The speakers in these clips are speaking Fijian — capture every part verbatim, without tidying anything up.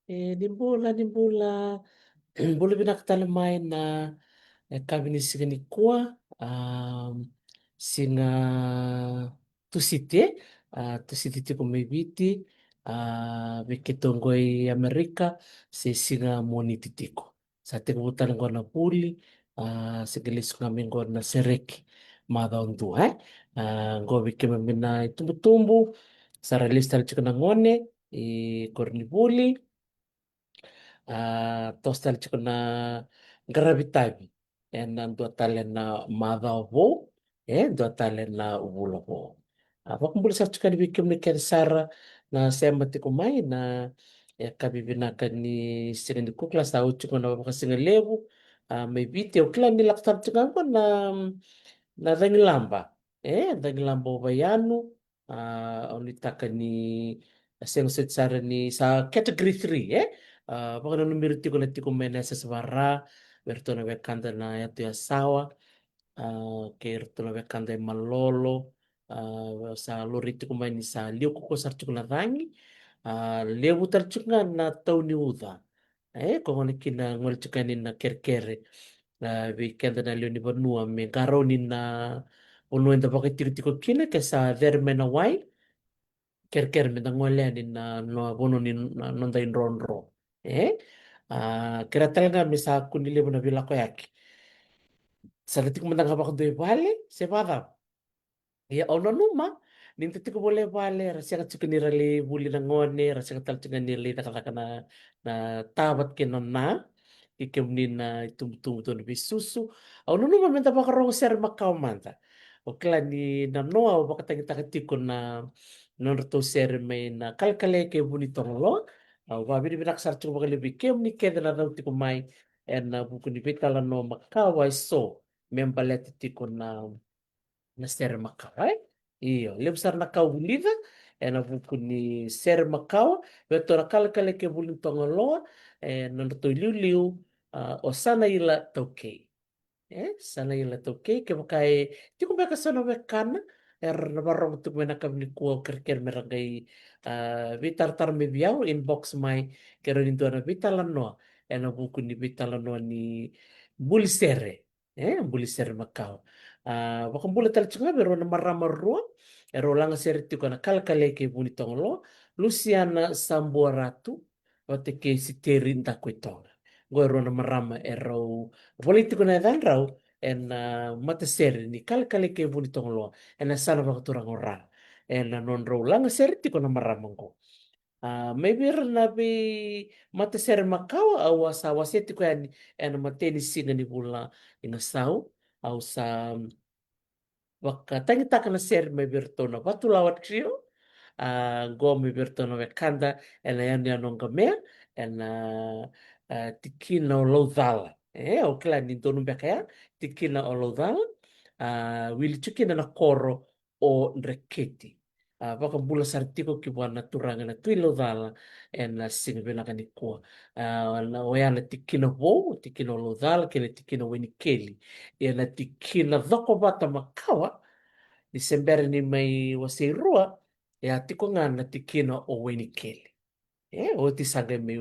E, ni bula, ni bula. Bula vinaka tale mai na, e, yakavi ni siga nikua. A, siga Tusiti, e? A, Tusiti tiko mai Viti. A, vei keitou qo i Amerika, se siga Moniti tiko. Sa tekivu tale qo na vuli, a, se qai lesu ga mai qo na sereki macawa dua, e? A, qo vei keimami na itubutubu, sa ra lesu tale tiko na gone i koronivuli, a, toso tale tiko na qaravi tavi ena dua tale na macawa vou, e, dua tale na vula vou. A, vakabula sara tiko yani vei kemuni kece sara na sema tiko mai na, e, yakavi vinaka ni siga nikua. Kila sa oti tiko na vakasigalevu, a, mai Viti. Au kila ni lako tale tiko ga qo na, na cagilaba, e, cagilaba o Vaianu. A, au nuitaka ni a sega soti sara ni sa category three, e? A, vakananumi ira tiko na tiko mai na S S V R, vei iratou na wekada na yatu Yasawa, a, kei iratou na wekada e Malolo, a, sa laurai tiko mai ni sa liu kaukaua sara tiko na cagi, a, levu tale tiko ga na tau ni uca. E, ko gona kina gole tiko yani na kerekere. A, vei keda na lewe ni vanua me qarauni na vanua eda vakaitikotiko kina, ke sa cere mai na wai, kerekere meda gole yani na, na vanua ni na, noda idrodro. E? A, kerea tale ga me sa kua ni levu na veilakoyaki. Sa da tiko mada ga vakadua i vale, se vakacava? Ia au nanuma ni da tiko voleka i vale, ra sega tiko ni ra lai vuli na gone, ra sega tale tiko ni ra lai cakacaka na, na ta vata kei na nona, kei kemuni na itubutubu dou na veisusu. Au nanuma meda vakarogo sere makawa mada. Au kila ni na noa au vakatagitaka tiko na nodratou sere mai na Kalekale kei Vunitogoloa. Au vakavinavinaka sara tiko vakalevu vei kemuni kece na cau tiko mai ena vuku ni veitalanoa makawa eso me baleta tiko na na sere makawa, e? Io, levu sara na ka au vulica ena vuku ni sere makawa vei ratou na Kalekale kei Vunitogoloa, e, nodratou iliuliu, a, o Sanaila Taukei. E, Sanaila Taukei, kevaka e tiko beka so na wekana era na varogo tiko mai na yakavi nikua, au kerekere me ra qai, a, veitaratara mai vei au, inbox mai, keirau ni dua na veitalanoa ena vuku ni veitalanoa ni buli sere. E, buli sere makawa. A, vakabula tale tiko ga vei rau na marama rua e rau laga sere tiko na Kalekale kei Vunitogoloa, Lusiana Sabuaratu vata kei Siteri Dakuitoga. Qo e rua na marama e rau volai tiko na yacadrau ena matasere ni Kalekale kei Vunitogoloa ena yasana vakaturaga o Ra, ena nodrau laga sere tiko na marama qo. A, mai vei ira na veimatasere makawa au a sa wasea tiko yani ena imatai ni siga ni vula i Nasau. Au sa vakatagitaka na sere mai vei iratou na Vatulawa Trio. A, qo mai vei iratou na wekada ena yanuyanu o Qamea, ena, a, tikina o Laucala. E, au kila ni donu beka ya, tikina o Laucala. A, wili tiko kina na koro o Dreketi. A, vakabula sara tiko ki vua na turaga na Tui Laucala ena siga vinaka nikua. A, na, oya na tikina vou, tikina o Laucala, kei na tikina o Wainikeli. Ia na tikina cokovata makawa, ni se bera ni mai wasei rua, e a tiko ga na tikina o Wainikeli. E, oti sa qai mai,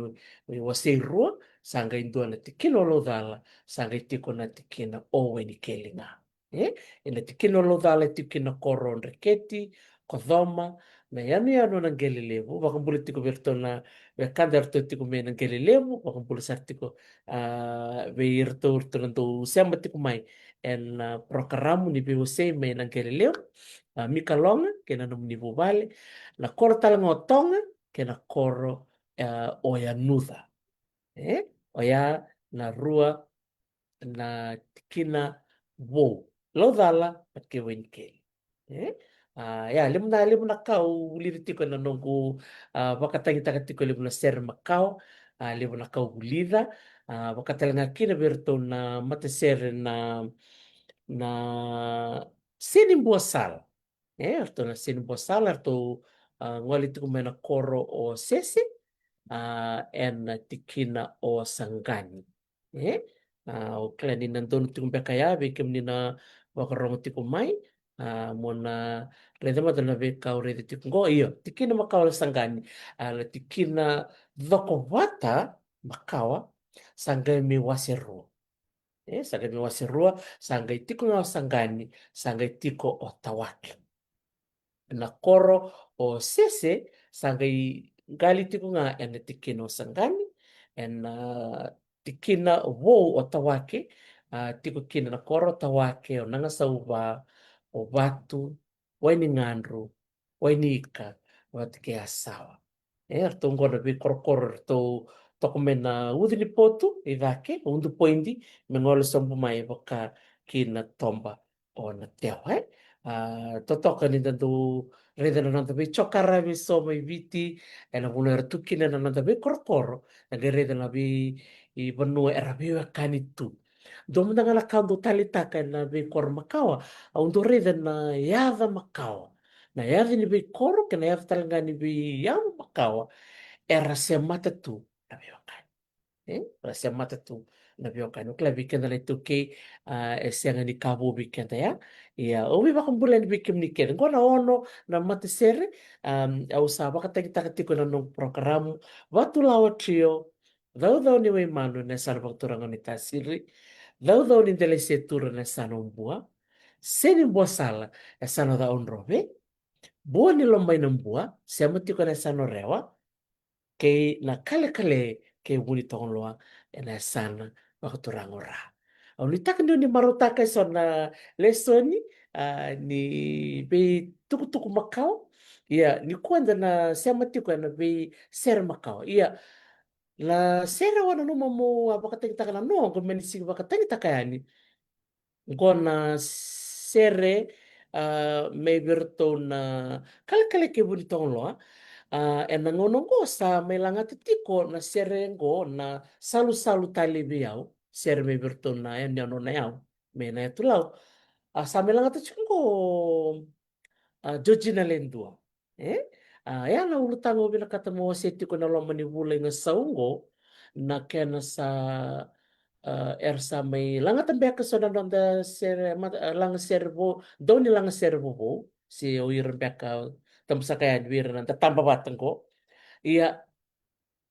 mai wasei rua, sa qai dua na tikina o Laucala, sa qai tiko na tikina o Wainikeli ga. E, ena tikina o Laucala e tiko kina na koro o Dreketi, Kocoma, na yanuyanu o Naqelelevu, vakabula tiko vei iratou na wekada eratou tiko mai Naqelelevu, vakabula sara tiko, a, vei iratou, iratou na dau sema tiko mai ena, a, parokaramu ni veiwasei mai Naqelelevu, a, Mikaloga, kei na nomuni vuvale, na koro tale ga o Toga, kei na koro, a, o Yanuca. E, oya na rua na tikina vou, Laucala vata kei Wainikeli. E? A, ia, levu na, levu na ka au vulica tiko ena noqu, a, vakatagitaka tiko e levu na sere makawa, a, levu na ka au vulica, a, vaka tale ga kina vei iratou na matasere na, na Seni Buasala. E, ratou na Seni Buasala, ratou, a, gole tiko mai na koro o Sese, a, ena tikina o Saqani. E, a, au kila ni na donu tiko beka ya vei kemuni na vakarogo tiko mai, A, mo na raica mada na veika au raica tiko qo. Io, tikina makawa na saqani. A, na tikina cokovata makawa, sa qai mai wase rua. E, sa qai mai wase rua, sa qai tiko ga o saqani, sa qai tiko o tawake. Na koro o sese, sa qai qali tiko ga ena tikina o saqani, ena tikina vou o tawake, a, tiko kina na koro o tawake, o nagasauva, o vatu, wai ni gadru, wai ni ika, vata kei asawa. E, eratou qo na veikorokoro eratou toka mai na ucu ni potu i cake, udu poidi, me gole sobu mai vaka ki na toba o Natewa, e. A, totoka ni da dau raica na noda veichokaravi eso mai Viti, ena vanua era tu kina na noda veikorokoro, da qai raica na vei, i vanua era veiwekani tu. Dua mada ga na ka au dau taleitaka ena veikoro makawa, au dau raica na yaca makawa. Na yaca ni veikoro kei na yaca tale ga ni veiyavu makawa, era semata tu na veiwekani. E? Era semata tu na veiwekani. O kila vei keda na iTaukei, a, e sega ni ka vou vei keda ya. Ia, au veivakabulai vei kemuni kece. Qo na ono na matasere, am, au sa vakatagitaka tiko na noqu porokaramu. Vatulawa Trio, Caucau ni Waimanu na yasana vakaturaga o Naitasiri, Caucau ni Delaisere Tura na yasana o Bua, Seni Buasala yasana o Cakaudrove, Bua ni Lomainabua, sema tiko na yasana o Rewa, kei na Kalekale kei Vunitogoloa ena yasana vakaturaga o Ra. Au nuitaka ni o ni marautaka eso na lesoni, a, ni veitukutuku makawa. Ia, nikua eda na sema tiko ena veisere makawa. Ia, na sere au a nanuma meu a vakatagitaka na noqu me ni sigi vakatagitaka yani. Qo na sere, a, mai vei iratou na Kalekale kei Vunitogoloa. A, ena gauna qo sa mai lagata tiko na sere qo na Salusalu Talei Vei Au. Sere mai vei iratou na yanuyanu o Nayau, mai Nayatulau. A, sa mai lagata tiko qo, a, Georgina Ledua. E? A, ya na ulutaga au vinakata meu wasea tiko ena loma ni vula i Gasau qo, na kena sa, a, era sa mai lagata beka so na noda sere, ma-, a, lagasere vou, dau ni lagasere vovou, se o ira beka, tabu saka yani vei ira na da taba vata qo. Ia,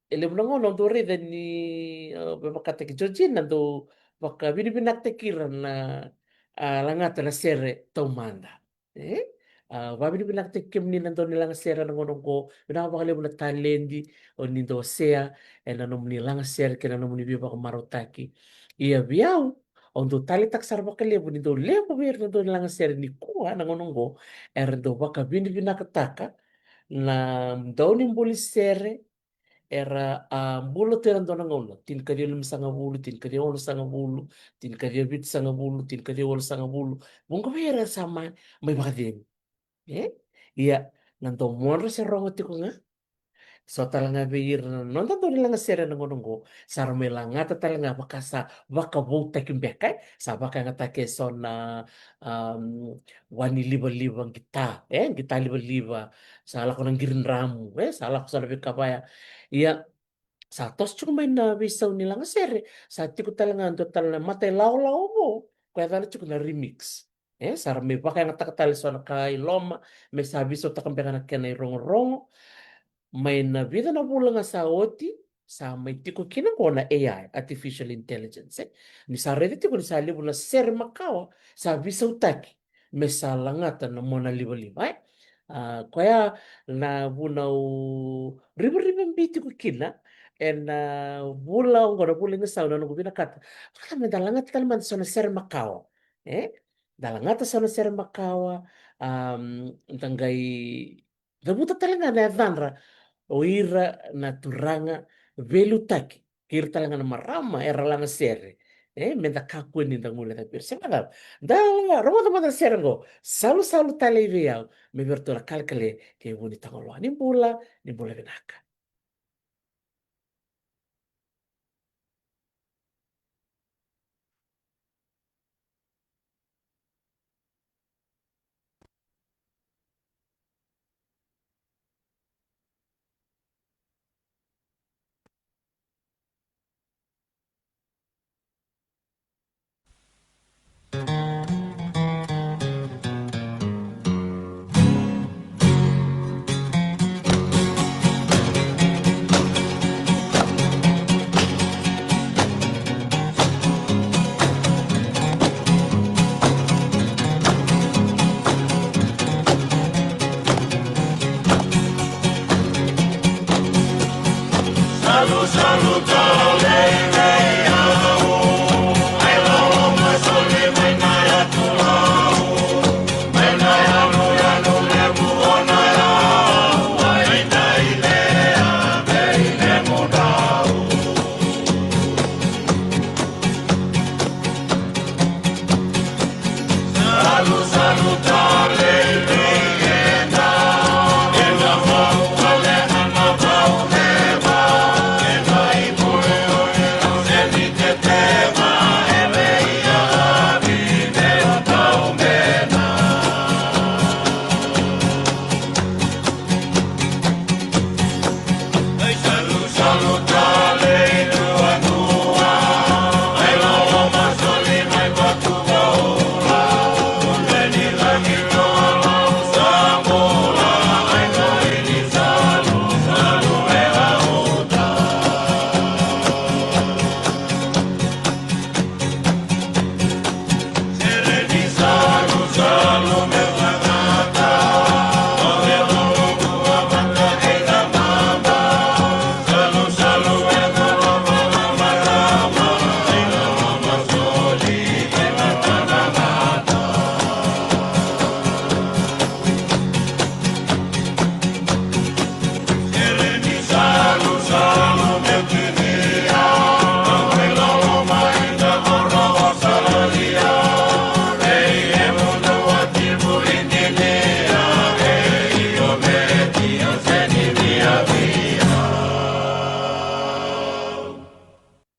e levu na gauna au dau raica ni, a, me vakataki Georgina, dau vakavinavinakataki ira na, a, lagata na sere taumada. E? A, vakavinavinakataki kemuni na dau ni lagasere ena gauna qo, vinaka vakalevu na taledi o ni dau wasea ena nomuni lagasere kei na nomuni veivakamarautaki. Ia vei au, au dau taleitaka sara vakalevu ni dau levu vei ira na dau ni lagasere nikua ena gauna qo, era dau vakavinavinakataka na dau ni buli sere, era a bula tu ena dua na gauna, tinikaciwa limasagavulu, tinikaciwa onosagavulu, tinikaciwa vitusagavulu, tinikaciwa walusagavulu. Vuqa vei ira sa mai, mai vakacegu. E? Ia, na domodra se rogo tiko ga. So tale ga vei ira na noda dau ni lagasere ena gauna qo, sa ra mai lagata tale ga vaka sa vakavoutaki beka, e? Sa vakayagataki eso na, am, wa ni livaliva qita, e? Qita livaliva, sa lako na qiridramu, e? Sa lako sa na veika vaya. Ia, sa toso tiko mai na veisau ni lagasere, sa tiko tale ga dua tale na mata ilawalawa vou, ko yacana tiko na remix. E, sa ra mai vakayagataka tale so na ka i loma, me sa veisautaka beka na kena irogorogo. Mai na vica na vula ga sa oti, sa mai tiko kina qo na A I, artificial intelligence, e. Ni sa raica tiko ni sa levu na sere makawa sa veisautaki me sa lagata na mona livaliva, e. A, koya na vuna au rivarivabi tiko kina ena vula oqo, na vula i Gasau, na noqu vinakata, vaka me da lagata tale mada so na sere makawa, e. Da lagata so na sere makawa, am, da qai cavuta tale ga na yacadra o ira na turaga veiliutaki, kei ira tale ga na marama era lagasere, e, me da kakua ni da guilecavi ira. Se vakacava? Da rogoca mada na sere qo, Salusalu Talei Vei Au, mai vei iratou na Kalekale kei Vunitogoloa. Ni bula, ni bula vinaka.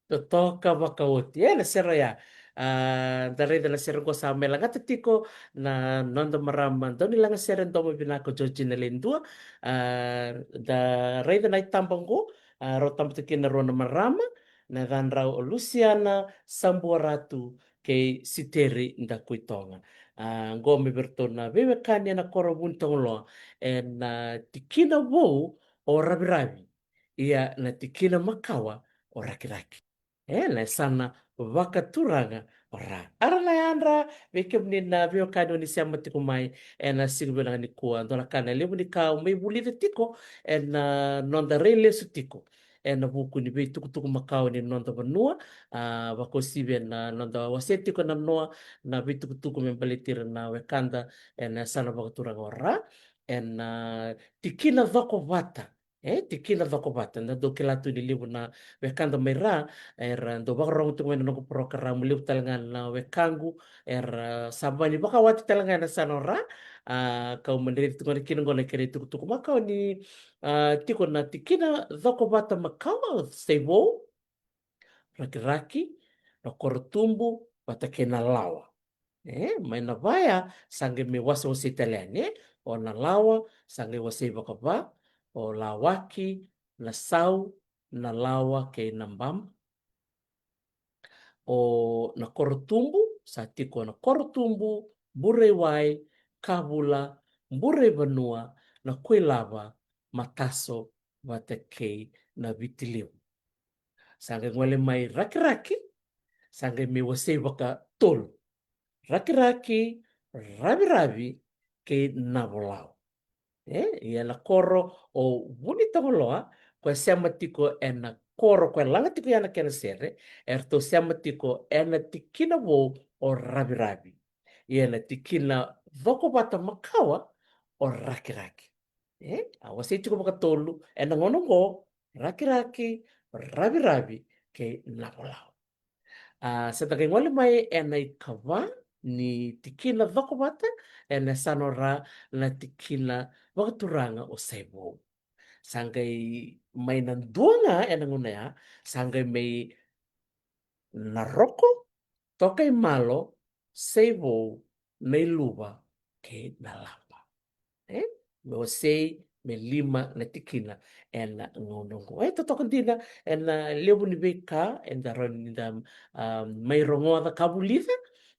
Totoka vakaoti. E, na sere oya. A, da raica na sere qo sa mai lagata tiko na noda marama dau ni lagasere domo vinaka o Georgina Ledua. A, da raica na itaba qo, a, rau tabata kina rua na marama, na yacadrau o Lusiana Sabuaratu kei Siteri Dakuitoga. A, qo me vei iratou na veiwekani ena koro Vunitogoloa, ena tikina vou o Raviravi. Ia na tikina makawa o Rakiraki. E, na yasana vakaturaga o Ra. Ara na yadra, vei kemuni na veiwekani o ni sema tiko mai ena siga vinaka nikua. Dua na ka na levu ni ka au mai vulica tiko ena noda rai lesu tiko ena vuku ni veitukutuku makawa ni noda vanua. A, vakauasivi ena noda wasea tiko na noa na veitukutuku me baleti ira na wekada ena yasana vakaturaga o Ra. Ena tikina cokovata. E, tikina cokovata. Da dau kila tu ni levu na wekada mai Ra era dau vakarorogo tiko mai na noqu porokaramu, levu tale ga na wekaqu era sa vani vakawati tale ga ena yasana o Ra. A, kau mani raici tiko na kina qo na kena itukutuku makawa ni, a, tiko na tikina cokovata makawa, Saivou, Rakiraki, na Korotubu vata kei Nalawa. E, mai na va ya sa qai mai wasewasei tale yani, e. O Nalawa sa qai wasei vakava, o Lawaki, Nasau, Nalawa kei Nabama. O na Korotubu sa tiko na Korotubu, Bureiwai, Kavula, Bureivanua, Nakuilava, Mataso vata kei Navitilevu. Sa qai gole mai Rakiraki, sa qai mai wasei vakatolu. Rakiraki, Raviravi kei Navolau. E, ia na koro o Vunitogoloa, ko e sema tiko ena koro, ko e laga tiko ya na kena sere, eratou sema tiko ena tikina vou o Raviravi. Ia na tikina cokovata makawa o Rakiraki. E, a wasei tiko vakatolu ena gauna oqo, Rakiraki, Raviravi kei Navolau. A, sa da qai gole mai ena ikava ni tikina cokovata ena yasana o Ra, na tikina vakaturaga o Saivou. Sa qai mai na dua ga ena gauna ya, sa qai mai Naroko, Tokaimalo, Saivou, Nailuva kei Nalapa. E, me wasei me lima na tikina ena gauna oqo. E, totoka dina ena levu ni veika eda rawa ni da, a, mai rogoca ka vulica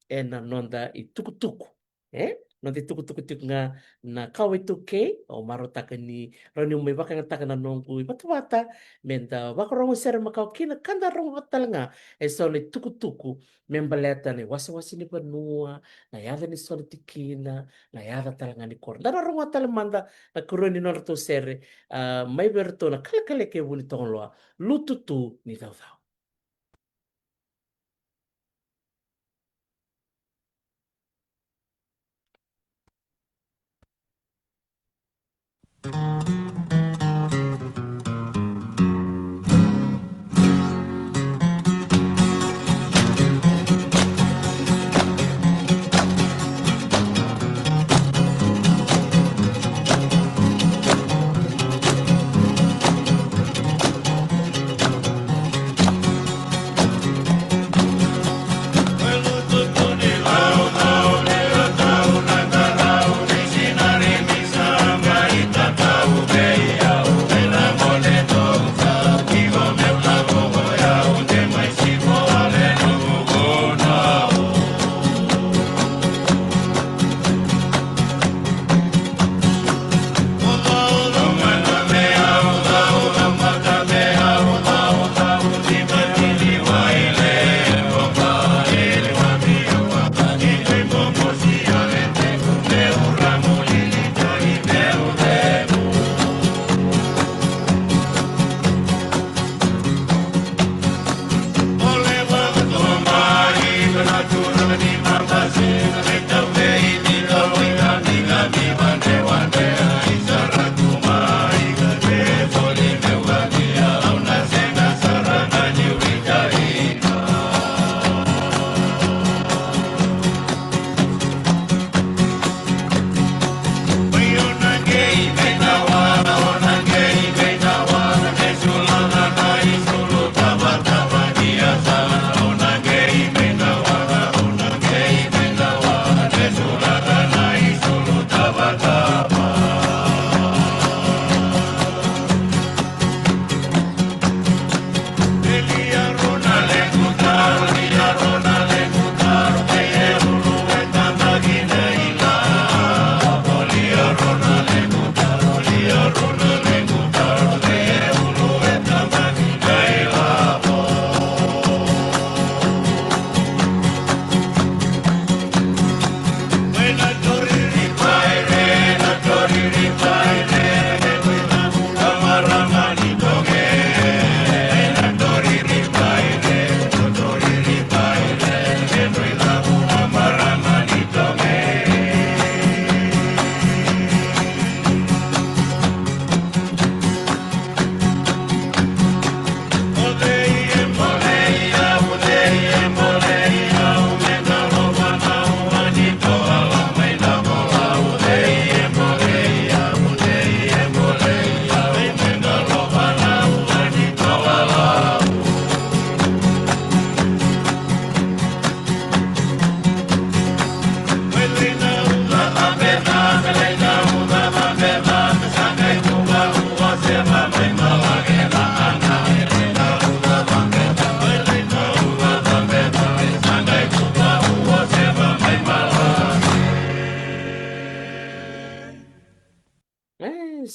ena noda itukutuku. E, noda itukutuku tiko ga na kawa iTaukei, au marautaka ni rawa ni mai vakayagataka na noqu ivatavata me da vakarogo sere makawa kina ka da rogo vata tale ga eso na itukutuku me baleta na iwasewase ni vanua, na yaca ni so na tikina, na yaca tale ga ni koro. Da na rogoca tale mada na ikarua ni nodratou sere, a, mai vei iratou na Kalekaleka e Vunitogoloa, Lututu ni Caucau.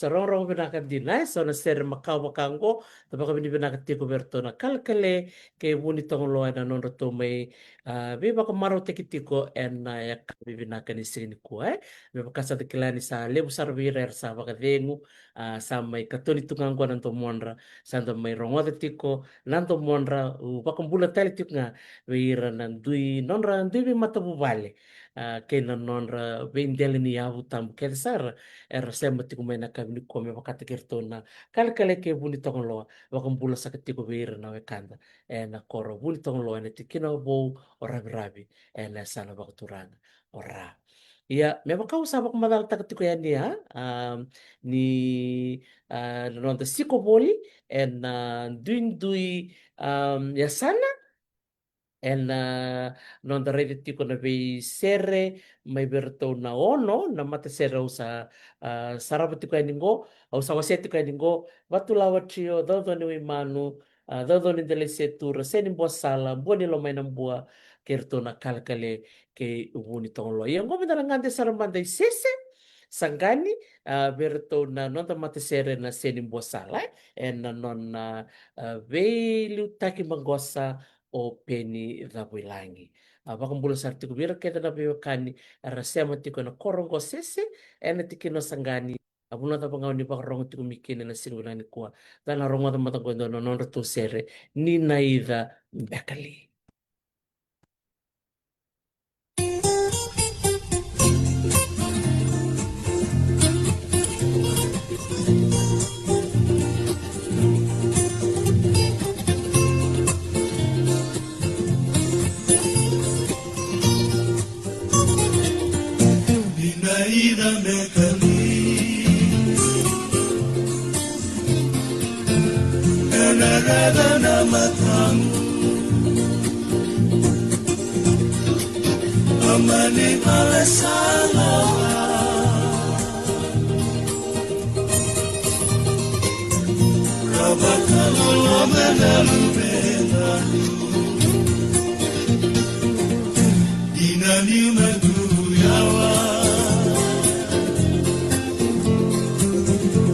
Sa rogorogo vinaka dina, e so na sere makawa vaka oqo, da vakavinavinaka tiko vei iratou na Kalekale kei Vunitogoloa ena nodratou mai, a, veivakamarautaki tiko ena yakavi vinaka ni siga nikua, e. Me vaka sa da kila ni sa levu sara vei ira era sa vakacegu, a, sa mai katoni tu ga oqo na domodra, sa da mai rogoca tiko na domodra, au vakabula tale tiko ga vei ira na dui, nodra dui veimatavuvale, a, kei na nodra veidela ni yavu tabu kece sara era sema tiko mai na yakavi nikua me vakataki iratou na Kalekale kei Vunitogoloa, vakabula saka tiko vei ira na wekada ena koro Vunitogoloa ena tikina vou o Raviravi ena yasana vakaturaga o Ra. Ia, me vaka au sa vakamacalataka tiko yani, a, a, ni, a, na noda siko voli ena duidui, a, yasana, ena noda raica tiko na veisere mai vei iratou na ono na matasere au sa, a, sarava tiko yani qo, au sa wasea tiko yani qo: Vatulawa Trio, Caucau ni Waimanu, a, Caucau ni Delasetura, Seni Buasala, Bua ni Lomainabua, kei iratou na Kalekale kei Vunitogoloa. Ia oqo meda na gade sara mada i Sese, Saqani, a, vei iratou na noda matasere na Seni Buasala, e, ena nona, a, veiliutaki maqosa o Peni Cavoilagi. A, vakabula sara tiko vei ira kece na veiwekani era sema tiko ena koro oqo Sese, ena tikina o Saqani. A, vanua cava ga o ni vakarorogo tiko mai kina ena siga vinaka nikua, da na rogoca mada oqo e dua na nodratou sere, Ni Naica Beka Li. Ni Naica Beka Li, ena raica na matamu, a mani vale sa lawa, ka vakaloloma na luvena. Ina ni matuyawa,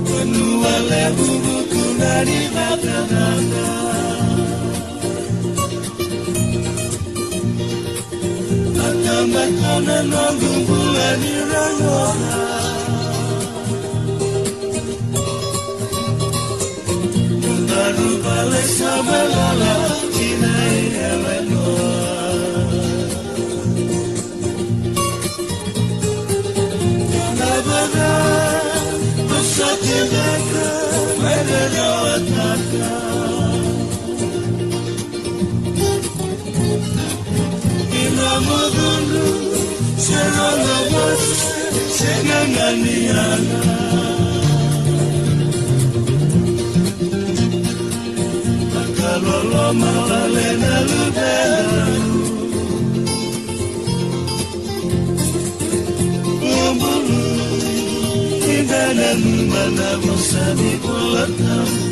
vanua levu vuku na ni vakanaka. A tamata na noqu bula ni ragona. Daru vale sa valala ki na i Eleanor. Na vaka o sa tibeka mai na rawataka. Ina mucudru se rogo vosa se gaganiyana. Vakaloloma wale na luvena. Bubulu, ida na luma na vosa ni bula tabu.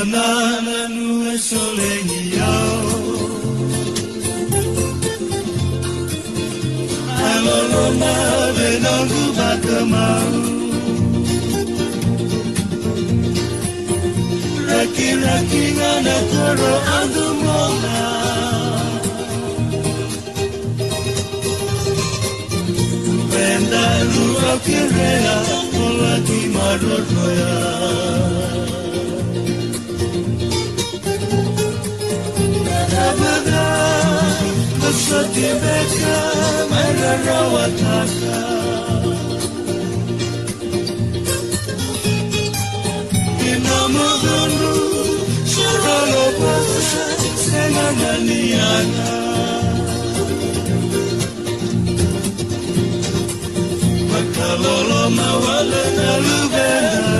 Vakanananu e solegi au. A loloma vei noqu vakamau. Rakiraki ga na koro a dumona. Venda rua kerea o laki maroroya. Ravada, o sa tibeka mai rarawataka. Ina mucudru, se rogo vosa se gaganiyana. Vakaloloma wale na luvena.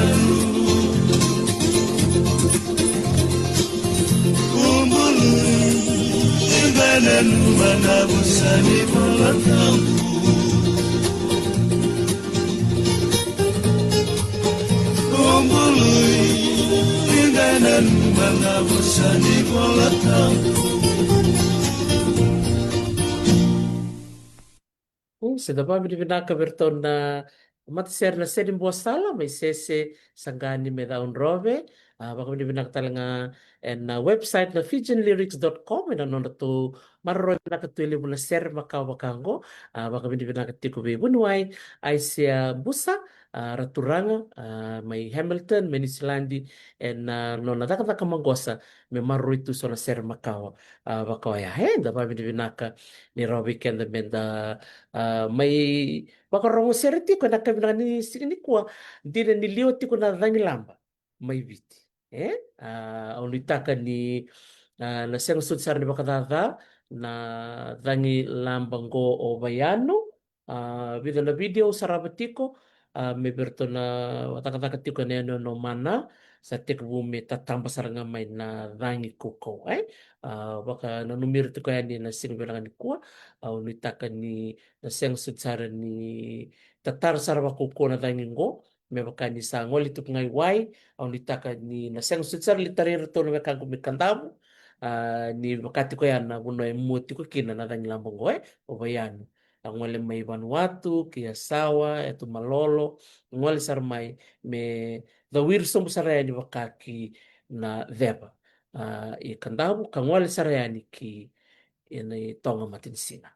Nanuma na vosa ni Vola Tabu. O bului, ni da nanuma na vosa ni Vola Tabu. Mm, se da vakavinavinaka vei iratou na matasere na Seni Buasala mai Sese, Saqani, Mecaudrove. A, vakavinavinaka tale ga ena website na Fijian Lyrics dot com ena nodratou maroroi vinaka tu e levu na sere makawa vaka oqo. A, vakavinavinaka tiko vei vuniwai Aisea Busa, a, ra turaga, a, mai Hamilton, mai Niusiladi, ena nona cakacaka maqosa me maroroi tu so na sere makawa, a, vaka oya. E, da vakavinavinaka ni rawa vei keda me da, a, mai vakarogo sere tiko ena yakavi vinaka ni siga nikua, dina ni liwa tiko na cagilaba mai Viti. E, a, au nuitaka ni, a, na sega soti sara ni vakacaca na cagilaba qo o Vaianu. A, vica na vidio au sarava tiko, a, me vei iratou na cakacaka tiko ena yanuyanu o Mana, sa tekivu me tataba sara ga mai na cagi kaukauwa, e. A, vakananumi ira tiko yani ena siga vinaka nikua. Au nuitaka ni na sega soti sara ni tatara sara vakaukauwa na cagi qo, me vaka ni sa gole tiko ga i wai. Au nuitaka ni na sega soti sara ni tarai iratou na wekaqu mai Kadavu, a, ni vaka tiko ya na vanua e mua tiko kina na cagilaba qo, e, o Vaianu. A gole mai Vanuatu, ki Yasawa, Yatu Malolo, gole sara mai me cawiri sobu sara yani vaka ki na ceva, a, i Kadavu, ka gole sara yani ki, i na i Toga Matanisiga.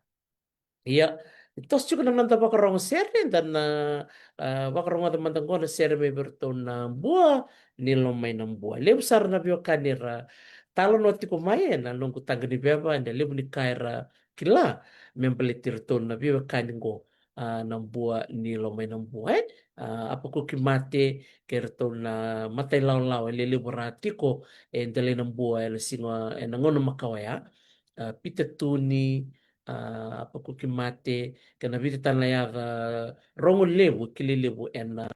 Ia, ni toso tiko na noda vakarogo sere, da na, a, vakarogoca mada qo na sere mai vei iratou na Bua ni Lomainabua. Levu sara na veiwekani era talanoa tiko mai ena noqu taqa ni veva, ena levu ni ka era kila me baleti iratou na veiwekani qo, a, na Bua ni Lomainabua, e. A, Apakuki Mate kei iratou na matailawalawa e lelevu ra tiko e Delainabua ena siga, ena gauna makawa ya. A, Pita Tuni, a, Apakuki Mate, kei na vica tale na yaca rogo levu, kilai levu ena,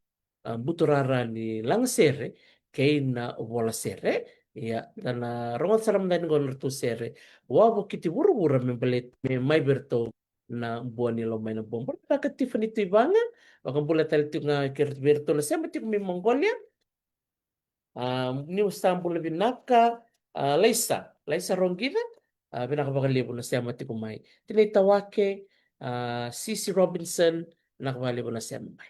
a, buturara ni lagasere kei na volasere. Ia, da na rogoca sara mada yani qo na nodratou sere, Wavokiti Vuravura, me baleti, me mai vei iratou na Bua ni Lomainabua. Bula vinaka Tiffany Tuivaga, vakabula tale tiko ga kei vei iratou na sema tiko mai Mongolia. A, niu sa bula vinaka, a, Laisa, Laisa Roqica, a, vinaka vakalevu na sema tiko mai. Tinai Tawake, a, Sisi Robinson, vinaka vakalevu na sema mai.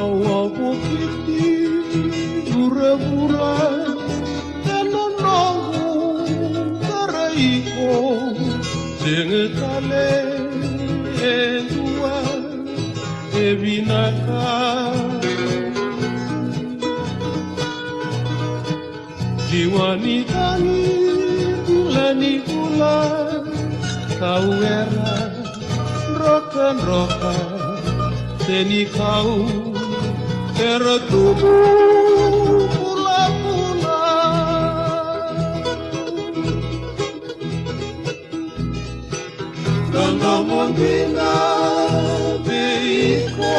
Au a vokiti vuravura, ena noqu tara iko, sega tale e dua e vinaka. Liwa ni cagi, bula ni bula, kau era drokadroka, senikau era tubu bulabula. Dodomo dina vei iko,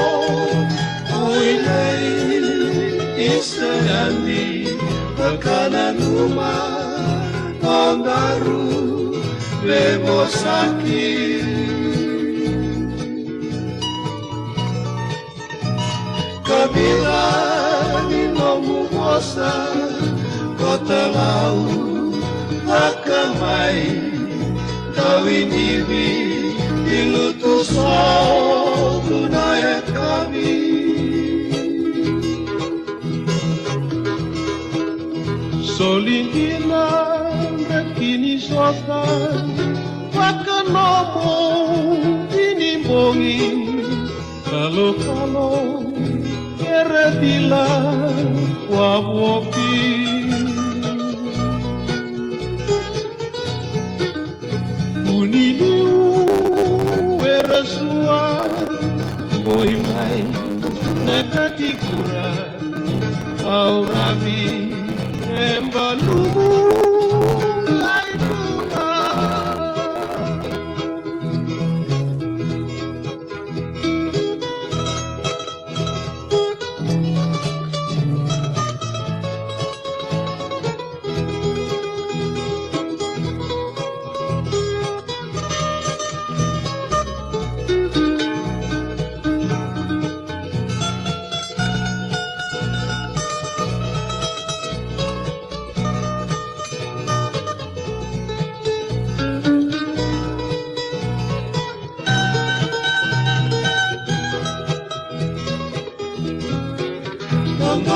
o i lai i Sere yani, vakananuma nodaru veivosaki. Ka vica ni nomu vosa, ko talau vaka mai, dau idivi ni lutu sobu na yakavi. Soli dina na kini sota, vaka nomu ini bogi. Kalokalo era dila wavoki. Uniliu era sua, moi mai na katikura. Au ravi e balu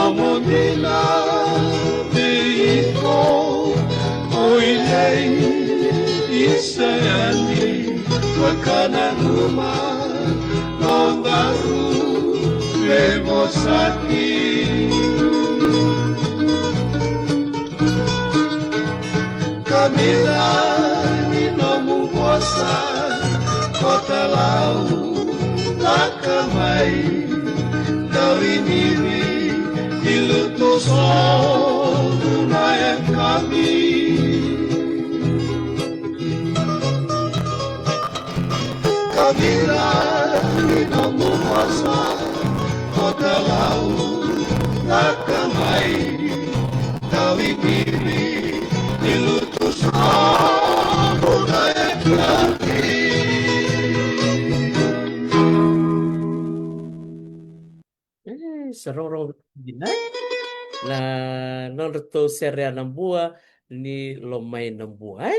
Mudina vei iko, oi lei i se yani, vakananuma nodaru veivosaki. Ka vica ni nomu vosa, ko Talau, lako mai, dau i Viti, i lutu sobu na yakavi. Ka vica ni nomu vosa, ko Talau, lako mai, dau i Viti, i lutu sobu na yakavi. E, sa rogorogo vakaidina, e? Na nodratou sere ya na Bua ni Lomainabua, e?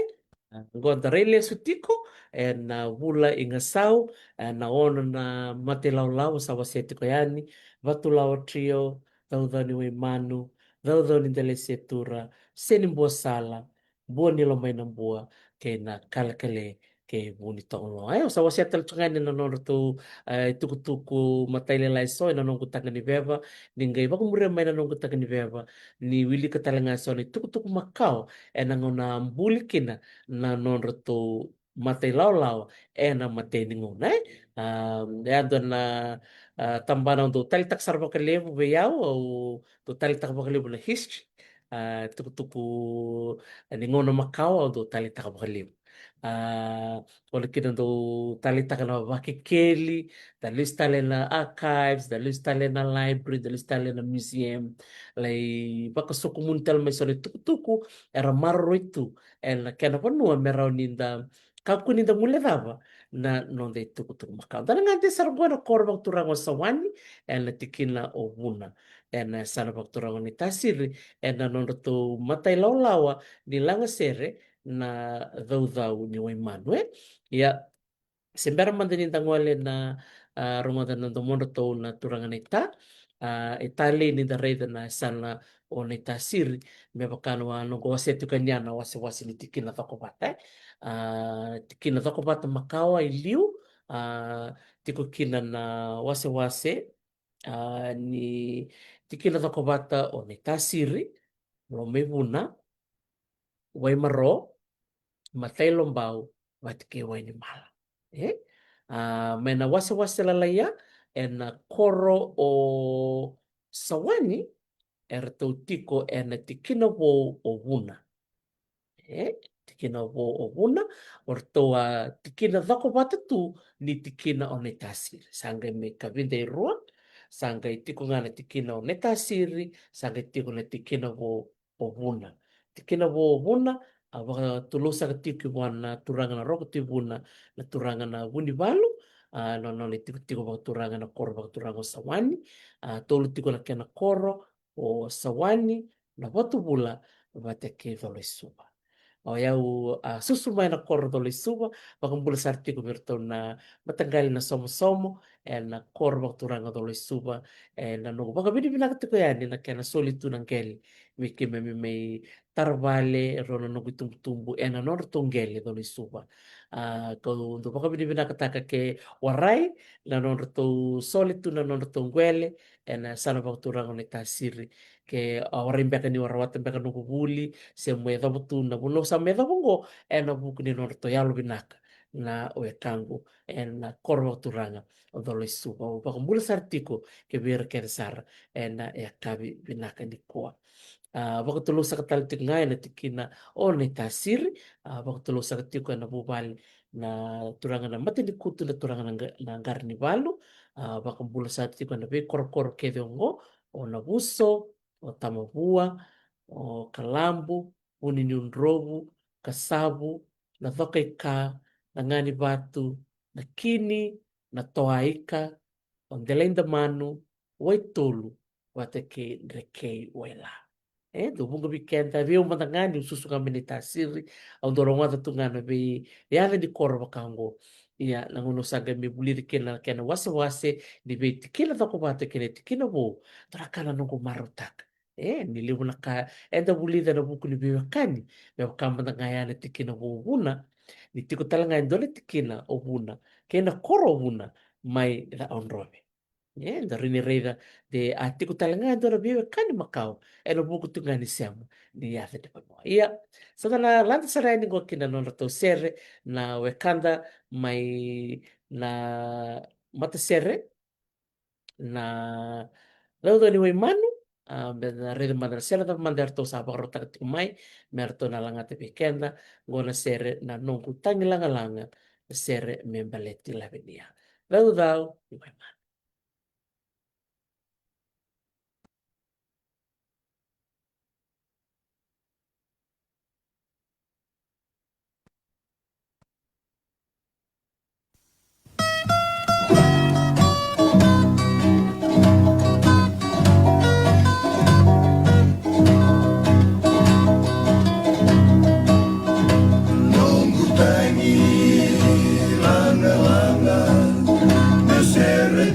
A, qo da rai lesu tiko ena vula i Gasau, ena ono na matailawalawa sa wasea tiko yani, Vatulawa Trio, Caucau ni Waimanu, Caucau ni Delaiseitura, Senibuasala, Bua ni Lomainabua, kei na Kalekale kei Vunitogoloa. E, au sa wasea tale tu ga yani na nodratou, e, itukutuku matailalai eso ena noqu taga ni veva, ni qai vakamuria mai na noqu taga ni veva, ni wilika tale ga eso na itukutuku makawa ena gauna a buli kina na nodratou matailawalawa ena imatai ni gauna, e? A, e a dua na, a, tabana au dau taleitaka sara vakalevu vei au, au dau taleitaka vakalevu na history, a, tukutuku ni gauna makawa au dau taleitaka vakalevu. A, o na kina dau taleitaka na Vakekeli, da lesu tale na archives, da lesu tale na library, da lesu tale na museum, lai vakasokumuni tale mai so na itukutuku era maroroi tu ena kena vanua me rawa ni da kakua ni da guilecava na noda itukutuku makawa. Da na gade sara qo ena koro vakaturaga o Sawani, ena tikina o Vuna, ena yasana vakaturaga o Naitasiri, ena nodratou matailawalawa ni lagasere na Caucau ni Waimanu, e? Ia, se bera mada ni da gole na, a, rogoca na domodratou na turaga naita, a, e talei ni da raica na yasana o Naitasiri, me vaka na noqu wasea tiko yani na wasewase ni tikina cokovata, e? A, tikina cokovata makawa i liu, a, tiko kina na wasewase, a, ni tikina cokovata o Naitasiri, Lomaivuna, Waimaro, Matailobau, vata kei Wainimala. E? A, mai na wasewase lalai ya, ena koro o Sawani, eratou tiko ena tikina vou o Vuna. E? Tikina vou o Vuna, o ratou a tikina cokovata tu ni tikina o Naitasiri. Sa qai mai kavida e rua, sa qai tiko ga na tikina o Naitasiri, sa qai tiko na tikina vou o Vuna. Tikina vou o Vuna, a vakatulou saka tiko vua na turaga na Roko Tui Vuna, na turaga na Vunivalu, a, na nona itikotiko vakaturaga na koro vakaturaga o Sawani, a, tolu tiko na kena koro, o Sawani, Navatuvula, vata kei Colaisuva. O yau a susu mai na koro Colaisuva, vakabula sara tiko vei iratou na mataqali na Somosomo, ena koro vakaturaga Colaisuva, ena noqu vakavinavinaka tiko yani na kena soli tu na qele vei keimami mai tara vale e rua na noqu itubutubu ena nodratou qele Colaisuva. A, kau dau vakavinavinakataka ke warai na nodratou soli tu na nodratou qele ena yasana vakaturaga o Naitasiri. Ke a warai beka niu a rawata beka noqu vuli, se mai yacova tu na vanua sa mai yacova oqo, ena vuku ni nodratou yalovinaka na wekaqu ena koro vakaturaga o Colaisuva. Au vakabula sara tiko kei ira kece sara ena yakavi vinaka nikua. A, vakatulou saka tale tiko ga ena tikina o Naitasiri, a, vakatulou saka tiko ena vuvale na turaga na Matanikutu, na turaga na Qa-, na Qaranivalu, a, vakabula sara tiko ena veikorokoro kece oqo, o Navuso, o Tamavua, o Kalabu, Vuniniudrovu, Kasavu, na Cokaika, na Ganivatu, na Kini, na Toaika, o Delaidamanu, Waitolu, vata kei Drekeiwaila. E, dau vuqa vei keda, vei au mada ga niu susu ga mai Naitasiri, au dau rogoca tu ga na veiyaca ni koro vaka oqo. Ia, na gauna au sa qai mai vulica kina na kena wasewase ni veitikina cokovata kei na tikina vou, dua na ka na noqu marautaka. E, ni levu na ka eda vulica ena vuku ni veiwekani, me vaka mada ga ya na tikina vou o Vuna, ni tiko tale ga e dua na tikina o Vuna kei na koro o Vuna mai Caodrove. E, da rai ni raica de a tiko tale ga e dua na veiwekani makawa ena vuku tu ga ni sema ni yaca ni vanua. Ia, sa da na lade sara yani qo ki na nodratou sere na wekada mai na matasere na Caucau ni Waimanu. A, me da raica mada na sere cava mada eratou sa vakarautaka tiko mai me ratou na lagata vei keda. Qo na sere Na Noqu Tagilagalaga, na sere me baleti Lavinia. Caucau ni Waimanu. Noqu tagi lagalaga, me sere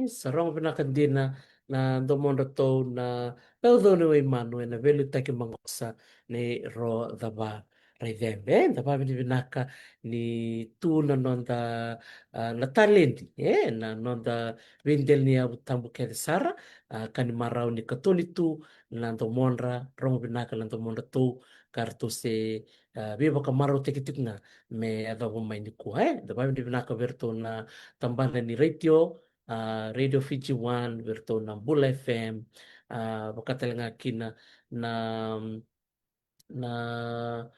Sa rogo vinaka dina na domodratou na Caucauni Waimanu ena veiliutaki maqosa nei Ro Cava Raicebe. E, da vakavinavinaka ni tu na noda, a, na taledi, e, na noda veidela ni yavu tabu kece sara, a, ka ni marau ni katoni tu na domodra, rogo vinaka na domodratou, ka ratou se, a, veivakamarautaki tiko ga me yacova mai nikua, e. Da vakavinavinaka vei iratou na tabana ni retio, a, Radio Fiji One, vei iratou na Bula F M, a, vaka tale ga kina na, na,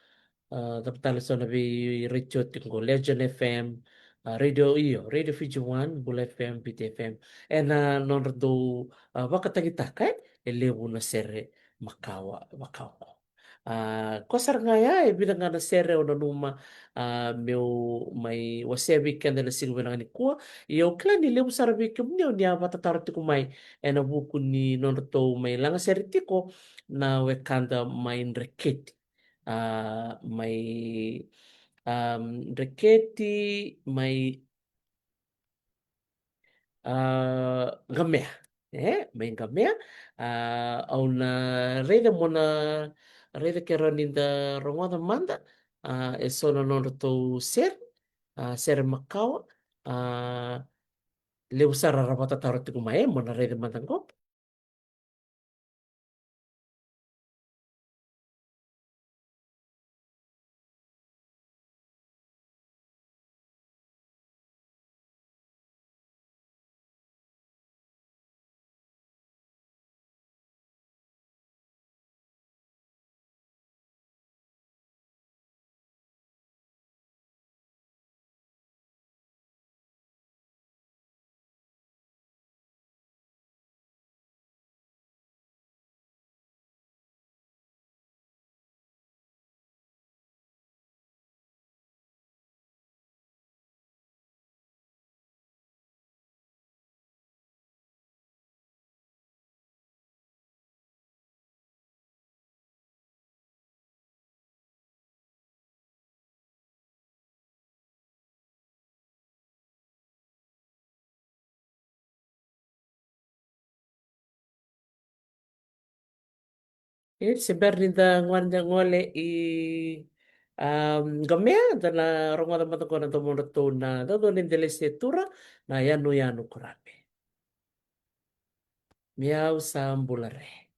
a, cava tale so na veiretio tiko qo, Legend F M, a, Radio, io, Radio Fiji One, Bula F M, Viti F M. Ena nodratou, a, vakatagitaka, e, e levu na sere makawa, makawa qo. A, koya sara ga ya, e vica ga na sere au nanuma, a, meu mai wasea vei keda ena siga vinaka nikua. Ia au kila ni levu sara vei kemuni o ni a vakatataro tiko mai ena vuku ni nodratou mai lagasere tiko na wekada mai Dreketi. A, mai, a, Dreketi, mai, a, Qamea. E, mai Qamea. A, au na raica, mo na raica ke rawa ni da rogoca mada, a, e so na nodratou sere, a, sere makawa, a, levu sara ra vakatataro tiko mai, e, mo na raica mada qo. E, se bera ni da gole, da gole i, am, Qamea, da na rogoca mada qo na domodratou na Caucauni Delesi e Tura, na Yanuyanu Kurabe. Miau sa bula re.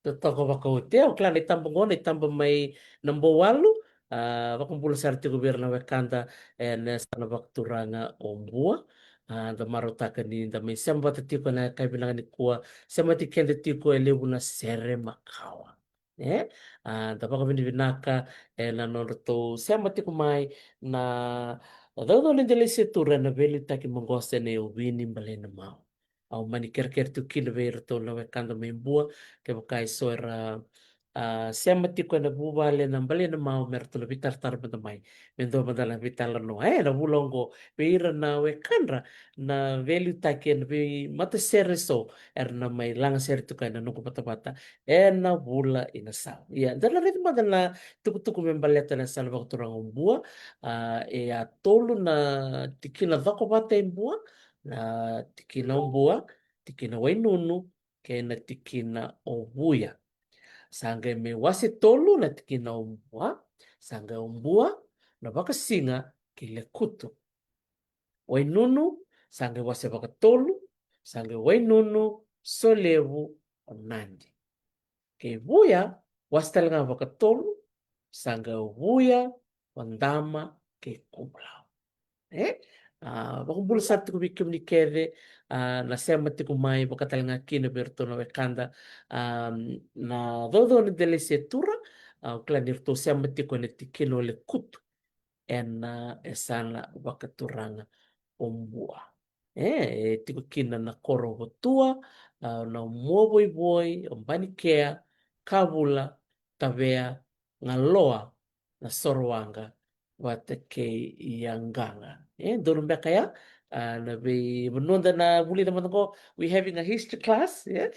Totoka vakaoti, au kila na itaba oqo na itaba mai na Bouwalu. A, vakabula sara tiko vei ira na wekada ena yasana vakaturaga o Bua. A, da marautaka ni da mai sema vata tiko ena yakavi vinaka nikua, semati keda tiko e levu na sere makawa. E, a, da vakavinavinaka ena nodratou sema tiko mai na caucau ni delai se tura ena veiliutaki maqosa ena Iovini Bale na Mau. Au mani kerekere tu kina vei iratou na wekada mai Bua, kevaka e so era, a, sema tiko ena vuvale na Bale na Mau, me ratou na veitaratara mada mai, me dua mada na veitalanoa. E, na vula oqo, vei ira na wekadra na veiliutaki ena veimatasere so, era na mai lagasere tiko ena noqu vatavata ena vula ina sau. Ia, da na raica mada na tukutuku me baleta na yasana vakaturaga o Bua. A, e a tolu na tikina cokovata e Bua, na tikina o Bua, tikina Wainunu, kei na tikina o Vuya. Sa qai mai wase tolu na tikina o Bua, sa qai o Bua, na Vakasiga kei Lekutu. Wainunu, sa qai wase vakatolu, sa qai Wainunu, Solevu, o Nadi. Kei Vuya, wase tale ga vakatolu, sa qai o Vuya, o Dama, kei Kubulau. E? A, vakabula sara tiko vei kemuni kece, a, na sema tiko mai, vaka tale ga kina vei iratou na wekada, a, na caucau ni delai se tura, a, au kila ni ratou sema tiko ena tikina o Lekutu, ena, a, yasana vakaturaga o Bua. E, e tiko kina na koro o Vatua, a, na Muavoivoi, o Banikea, Kavula, Tavea, Galoa, na Sorowaqa, vata kei Yaqaga. E, donu beka ya, a, na veivanua da na vulica mada qo, we having a history class, e?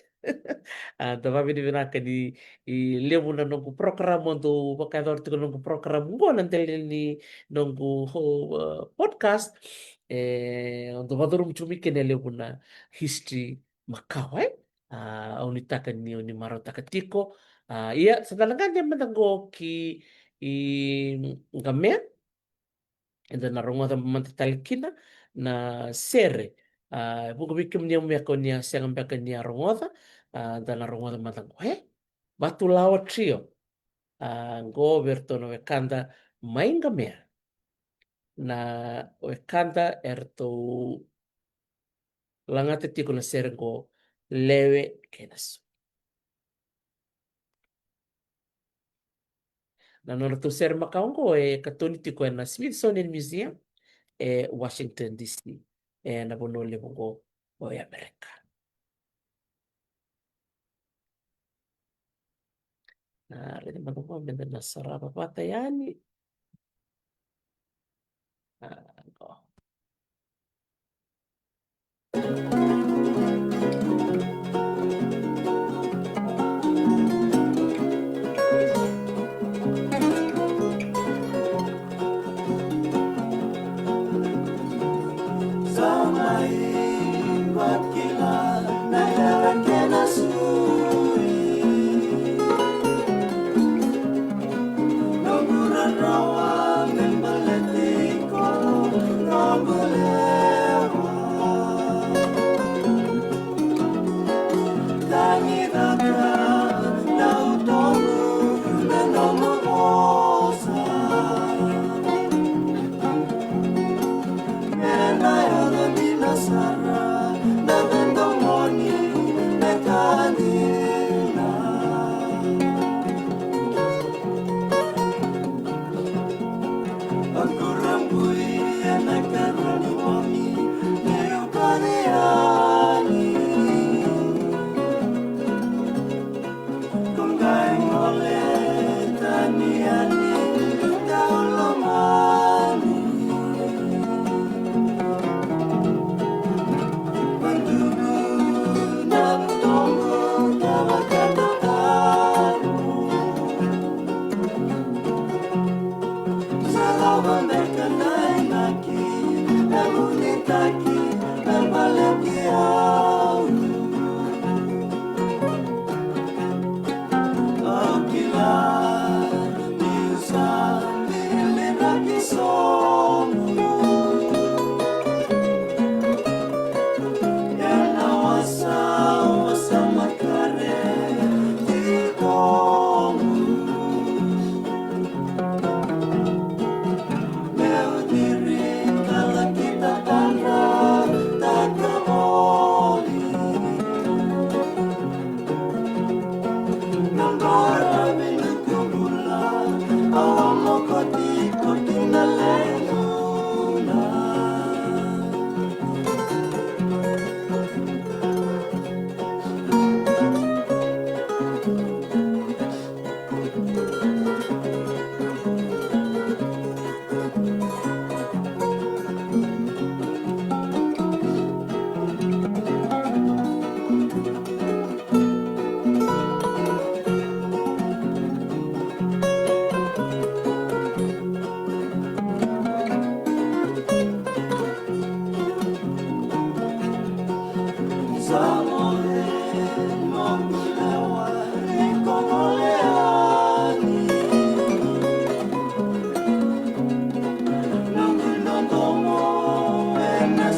A, da vakavinavinaka ni, i levu na noqu program, o dou vakayacora tiko na noqu program qo na dela ni noqu ho-, a, podcast. E, o dou vakacurumi tiko mai kina e levu na history makawa, e? A, au nuitaka ni, au ni marautaka tiko. A, ia, sa da na qai mada qo ki, i, Qamea. Eda na rogoca mada tale kina na sere. A, vuqa vei kemuni au meka ni a sega beka ni a rogoca, a, da na rogoca mada qo, e? Vatulawa Trio. A, qo vei iratou na wekada mai Qamea. Na wekada eratou lagata tiko na sere qo, Lewe kei na Sui. Na nodratou sere makawa qo e katoni tiko ena Smithsonian Museum e Washington D C, ena vanua levu qo o Amerika. Na raica mada qo meda na sarava vata yani. A, qo.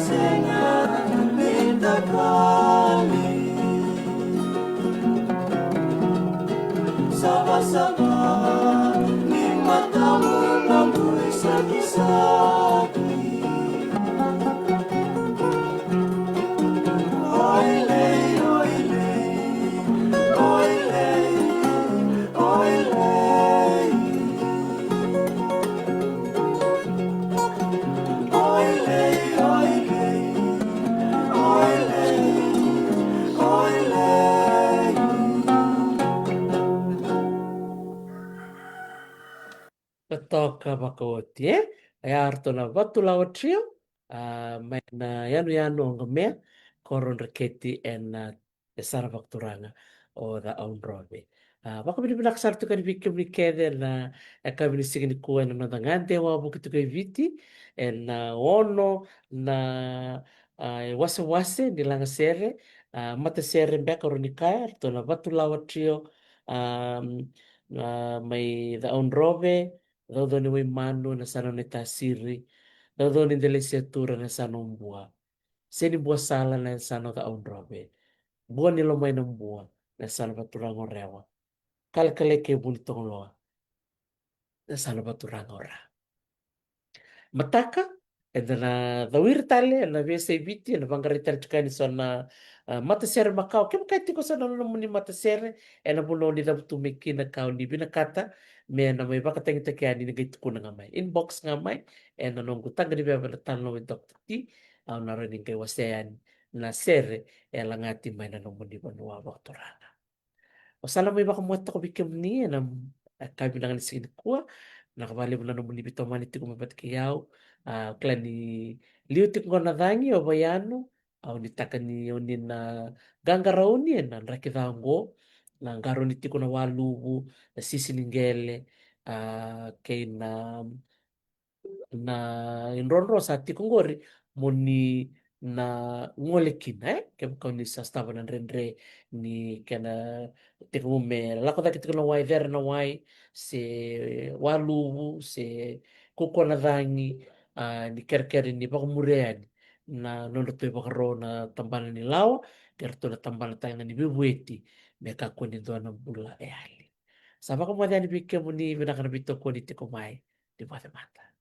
Sega ni takali. Savasava ni matamu na bui sakisaki. Oilei, oilei, oilei, oilei. Oilei, oilei, oilei, oilei. Totoka vakaoti, e? Ia ratou na Vatulawa Trio, a, mai na yanuyanu o Qomea, koro Dreketi, ena, e, sara vakaturaga o Ca'audrove. A, vakavinavinaka sara tiko yani vei kemuni kece ena, e, yakavi ni siga nikua ena noda gade wavoki tiko e Viti, ena ono na, a, e, wasewase ni lagasere, a, matasere beka rawa ni kaya, ratou na Vatulawa Trio, a, a, mai Ca'audrove, Caucauniwaimanu na yasana o Naitasiri, Caucaunidelaisetura na yasana o Bua, Senibuasala na yasana o Ca'audrove, Buanilomainabua na yasana vaturaga o Rewa, Kalekaleke, Vunitogoloa na yasana vaturaga o Ra. Mataka, eda na cawiri tale ena veiyasai Viti, ena vaqarai tale tiko yani so na, a, matasere makawa. Kevaka e tiko so na nomuni matasere ena vanua o ni cavutu mai kina ka o ni vinakata me na mai vakatagitaki yani, ni qai tukuna ga mai, inbox ga mai ena noqu taqa ni veva na Talanoa with Doctor T, au na rawa ni qai wasea yani na sere e lagati mai na nomuni vanua vakaturaga. Au sa na mai vakamoce toka vei kemuni ena, e, yakavi vinaka ni siga nikua. Vinaka vakalevu na nomuni veitomani tiko mai vata kei au. A, au kila ni liu tiko qo na cagi o Vaianu, au nuitaka ni o ni na qaqarauni ena draki ca oqo, na qarauni tiko na waluvu, na sisi ni qele, a, kei na, na idrodro sa tiko qori, mo ni na gole kina, e? Kevaka o ni sa sotava na dredre ni kena tekivu me lako cake tiko na wai, cere na wai, se waluvu, se kaukaua na cagi, a, ni kerekere ni vakamuria yani na nodratou ivakaro na tabana ni lawa, kei ratou na tabana tale ga ni veivueti, me kakua ni dua na bula e yali. Sa vakamoce yani vei kemuni, vinaka na veitokoni tiko mai, ni moce mada.